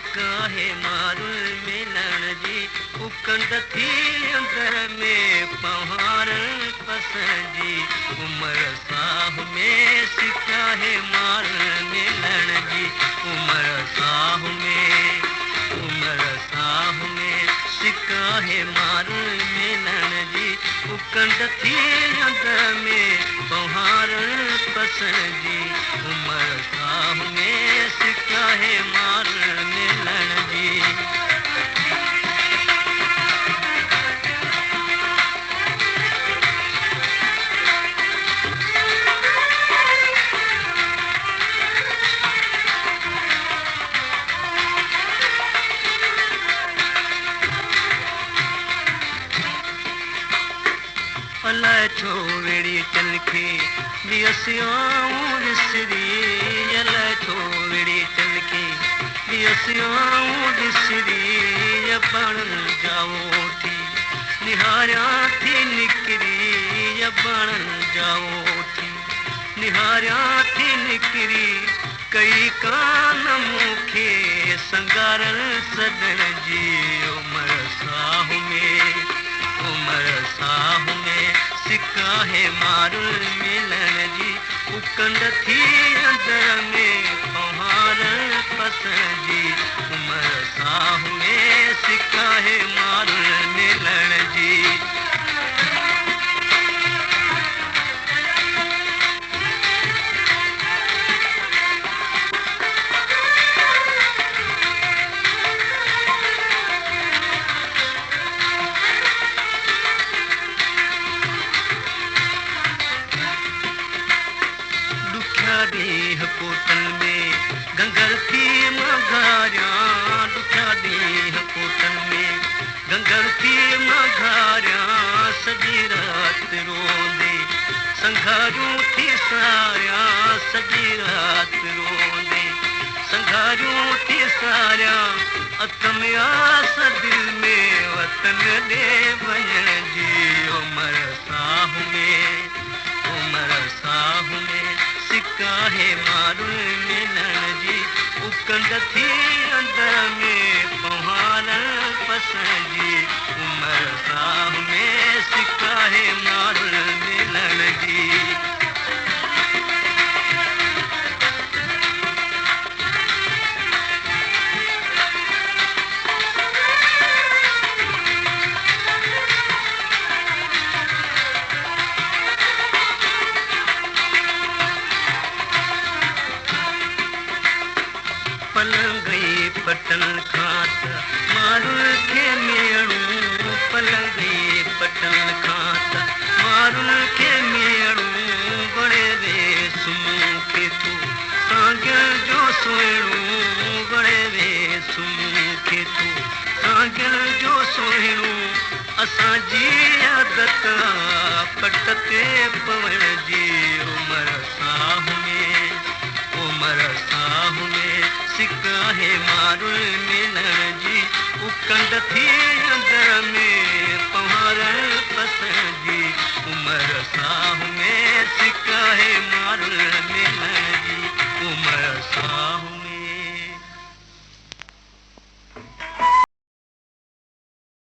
سڪ آهي مارل ملڻ جي، اڪنڊ ٿي اندر ۾ پنهوارن پسڻ جي، عمر ساهه ۾ سڪ آهي مارل ملڻ جي، عمر ساهه ۾، عمر ساهه ۾ سڪ آهي مارل ملڻ جي، اڪنڊ ٿي اندر ۾ پنهوارن پسڻ جي، عمر ساهه ۾ سڪ آهي مارل ملڻ جي. الائي ڇو ويڙهي چل کي ويس آئون وسري، الائي ڇو ويڙهي چل کي ويس آئون وسري، اباڻن جائو ٿي نهاريان ٿي نڪري، اباڻن جائو ٿي نهاريان ٿي نڪري، ڪئي ڪانه مون کي سنگارن سڏڻ جي، عمر ساهه ۾، عمر ساهه ۾ سڪ آهي مارل ملڻ جي، اڪنڊ ٿي اندر ۾ پنهوارن پسڻ جي، عمر ساهه ۾ سڪ آهي مارل ملڻ جي. ڏکيا ڏينهن ڪوٽن ۾ گنگر ٿي مان گهاريان، ڏکيا ڏينهن ڪوٽن ۾ گنگر ٿي مان گهاريان، سڄي رات روئندي سنگهاريون ٿي ساريان، سڄي رات روئندي سنگهاريون ٿي ساريان، اٿم آس دل ۾ وطن ڏي وڃڻ جي، عمر ساهه ۾، عمر ساهه ۾ سڪ آهي مارل ملڻ جي، اڪنڊ ٿي اندر ۾ پنهوارن پسڻ جي، عمر ساهه ۾ سڪ آهي مارل ملڻ جي. پلنگ ئي پٽن کان ته مارل کي ميڻو، پلنگ ئي پٽن کان ته مارل کي ميڻو، وڻي ويس مون کي ٿو سانگل جو سهڻو، وڻي ويس مون کي ٿو سانگل جو سهڻو، اسان جي عادت آ پٽ تي پوڻ جي، عمر ساهه ۾، عمر ساهه ۾ سڪ آهي مارل ملڻ جي، اڪنڊ ٿي اندر ۾ پنهوارن پسڻ جي، عمر ساهه ۾ سڪ آهي مارل ملڻ جي، عمر ساهه